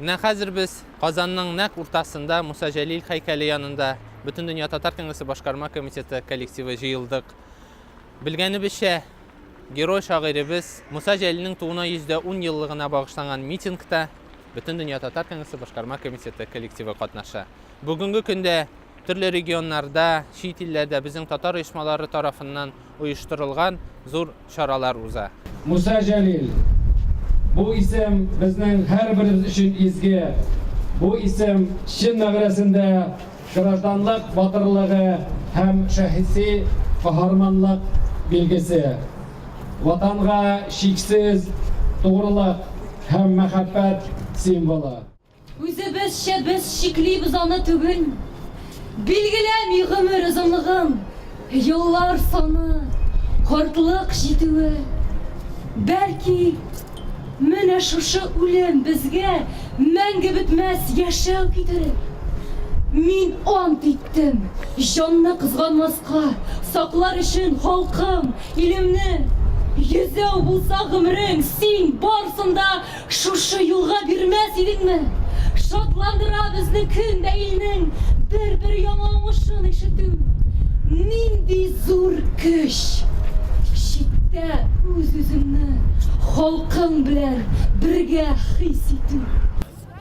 Менә хәзер без Казанның нәкъ уртасында Муса Җәлил һәйкәле янында Бөтендөнья татар конгрессы башкарма комитеты коллективы җыелдык. Белгәнебезчә, герой шагыйребез Муса Җәлилнең тууына 110 еллыгына багышланган митингта Бөтендөнья татар конгрессы башкарма комитеты коллективы катнаша. Бүгенге көндә төрле регионнарда, чит илләрдә безнең татар оешмалары тарафыннан оештырылган зур чаралар уза. Муса Җәлил. Бу исем безнең һәрберебез өчен изге. Бу исем чын мәгънәсендә гражданлык батырлыгы һәм шәхси каһарманлык билгесе. Ватанга чиксез тугрылык һәм мәхәббәт символы. Үзебезчә без чиклибез аны түгелме? Билгеләми гомер озынлыгын, еллар саны, картлык җитүе. Бәлки, менә шушы үлем безгә мәңге бетмәс яшәү китерер. Мин ант иттем, җанны кызганмаска, саклар өчен халкым, илемне. Йөзәү булса гомерең, син барсын да Шушы юлга бирмәс идеңме? Шатландыра безне көн дә илнең бер-бер яңа уңышын ишетү. Нинди зур көч! Читтә үз-үзеңне халкың белән бергә хис итү.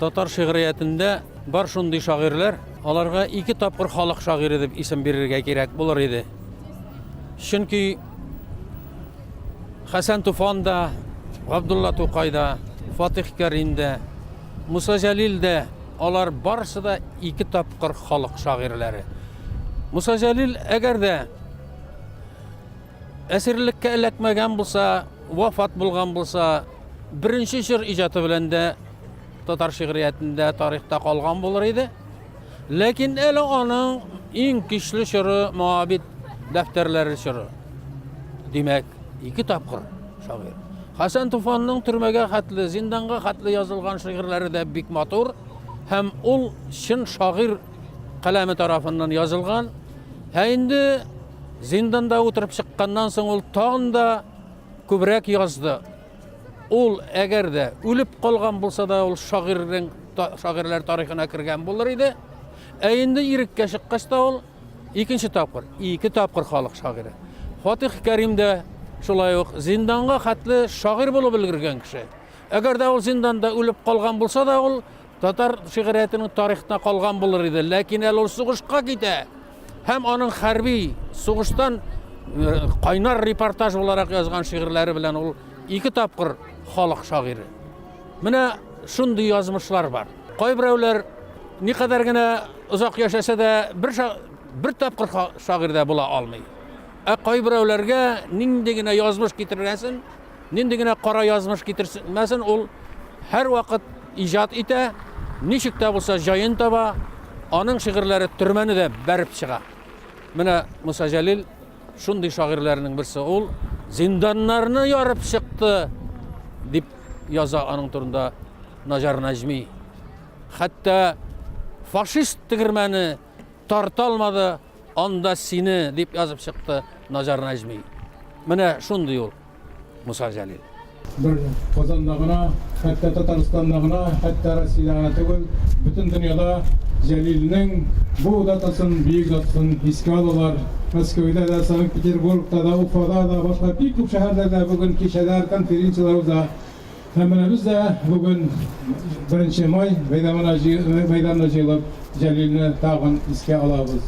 Татар шигъриятендә бар шундый шагыйрьләр, аларга ике тапкыр халык шагыйре дип исем бирергә кирәк булыр иде. Чөнки Хәсән Туфан да, Габдулла Тукай да, Фатих Кәрим дә, Муса Җәлил дә, алар барысы да ике тапкыр халык шагыйрьләре. Муса Җәлил әгәр дә әсирлеккә эләкмәгән булса, вафат булган булса, беренче чор иҗаты белән дә татар шигъриятендә тарихта калган булыр иде. Ләкин әле аның иң көчле чоры Моабит дәфтәрләре чоры. Димәк, ике тапкыр шагыйрь. Хәсән Туфанның төрмәгә хәтле, зинданга хәтле язылган шигырьләре дә бик матур һәм ул чын шагыйрь каләме тарафыннан язылган. Ә инде зинданда утырып чыкканнан соң ул тагын да күбрәк язды. Ул әгәр дә үлеп калган булса да, ул шагыйрьнең шагыйрьләр тарихына кергән булыр иде. Ә инде иреккә чыккач та ул икенче тапкыр, ике тапкыр халык шагыйре. Фатих Кәрим дә шулай ук зинданга хәтле шагыйрь булып өлгергән кеше. Әгәр дә ул зинданда үлеп калган булса да, ул татар шигъриятенең тарихына калган булыр иде. Ләкин әле ул сугышка китә. Һәм аның хәрби сугыштан э, кайнар репортаж буларак язган шигырьләре белән ул ике тапкыр халык шагыйре. Менә шундый язмышлар бар. Кайберәүләр никадәр генә озак яшәсә дә бер, бер тапкыр шагыйрь дә була алмый. Ә кайберәүләргә нинди генә язмыш китермәсен, нинди генә кара язмыш китермәсен, ул һәрвакыт иҗат итә, ничек тә булса җаен таба, аның шигырьләре төрмәне дә бәреп чыга. Менә Муса Җәлил шундый шагыйрьләрнең берсе. Ул зинданнарны ярып чыкты, дип яза аның турында Наҗар Нәҗми. Хәтта фашист тегермәне тарта алмады анда сине, дип язып чыкты Наҗар Нәҗми. Менә шундый ул Муса Җәлил. Бер Казанда гына, хәтта Татарстанда гына, хәтта Россиядә генә түгел, бөтен дөньяда Җәлилнең бу датасын, бөек датасын искә алалар. Мәскәүдә дә, Санкт-Петербургта да, Уфада да, башка бик күп шәһәрләрдә бүген кичәләр, конференцияләр уза. Һәм менә без дә бүген Беренче май мәйданына мәйданына җыелып, Җәлилне тагын искә алабыз.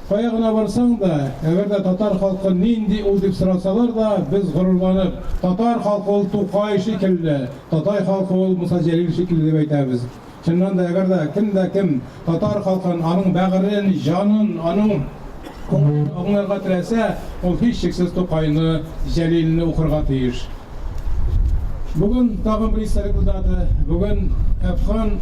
Кая гына барсаң да, әгәр дә татар халкы нинди ул дип сорасалар да, без горурланып, татар халкы ул Тукай шикелле, татай халкы ул Муса Җәлил шикелле дип әйтәбез. Чыннан да, әгәр дә кем дә кем татар халкын, аның бәгырен, җанын, аның күңелен аңларга теләсә, ул һичшиксез Тукайны, Җәлилне укырга тиеш. Бүген тагын бер истәлекле дата. Бүген Әфган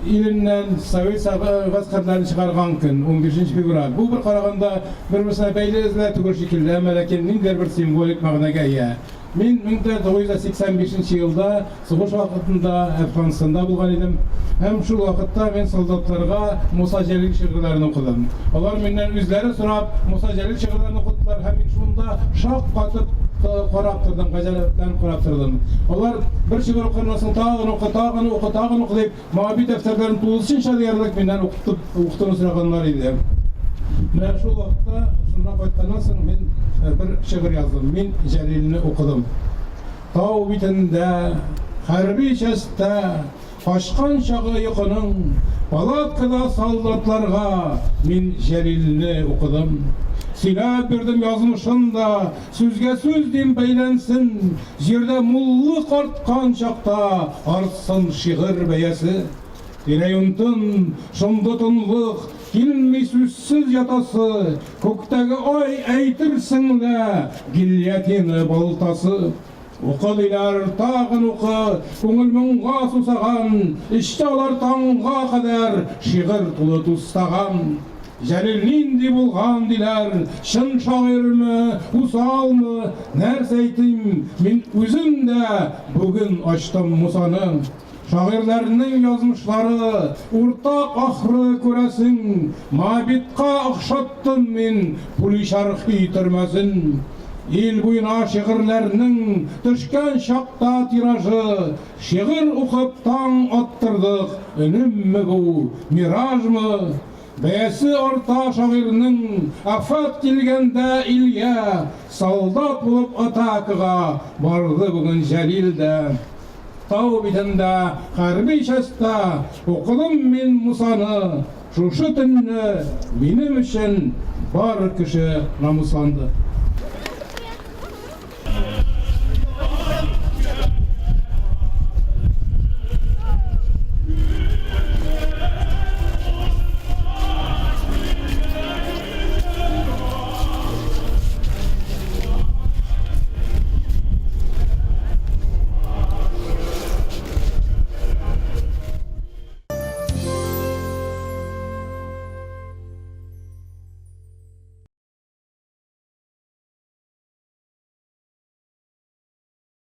иленнән совет гаскәрләрен чыгарган көн, 15 февраль. Бу бер караганда бер-берсенә бәйле эзләр түгел шикелле, әмма ләкин ниндидер бер символик мәгънәгә ия. Мин 1985 нче елда сугыш вакытында Әфганстанда булган идем. Һәм шул вакытта мин солдатларга Муса Җәлил шигырьләрен укыдым. Алар миннән үзләре сорап Муса Җәлил шигырьләрен укыттылар һәм мин шунда шаккатып. карап тордым, гаҗәпләнеп карап тордым. Алар бер шигырь укыганнан соң тагын укы, тагын укы, тагын укы дип, Моабит дәфтәрләрен тулысынча диярлек миннән укытып, укытуны сораганнар иде. Менә шул вакытта, шуннан кайтканнан соң мин бер шигырь яздым. Мин Җәлилне укыдым. Тау битендә, хәрби частьтә качкан чагы йокының, палаткада солдатларга мин Җәлилне укыдым. Сөйләп бирдем язмышын да, Сүзгә сүз дим бәйләнсен, Җирдә муллык арткан чакта Артсын шигырь бәясе. Тирә-юнь тын, шомлы тынлык, Килми сүзсез ятасы, Күктәге ай әйтерсең лә Гильотина балтасы. Укы, диләр, тагын укы, Күңел моңга сусаган, Эчтә алар таңга кадәр Шигырь тулы тустаган. Җәлил нинди булган, диләр, чын шагыйрьме, усалмы, нәрсә әйтим, мин үзем дә бүген ачтым Мусаны. Шагыйрьләрнең язмышлары уртак ахры, күрәсең, Моабитка охшаттым мин Пуличархи төрмәсен. Ил буена шигырьләрнең төшкән чакта тиражы, Шигырь укып таң аттырдык, өнемме бу, миражмы? Бәясе арта шагыйрьнең, афәт килгәндә илгә, Солдат булып атакага барды бүген Җәлил дә. Тау битендә, хәрби частьта укыдым мин Мусаны, Шушы төнне минем өчен бар кеше намусланды.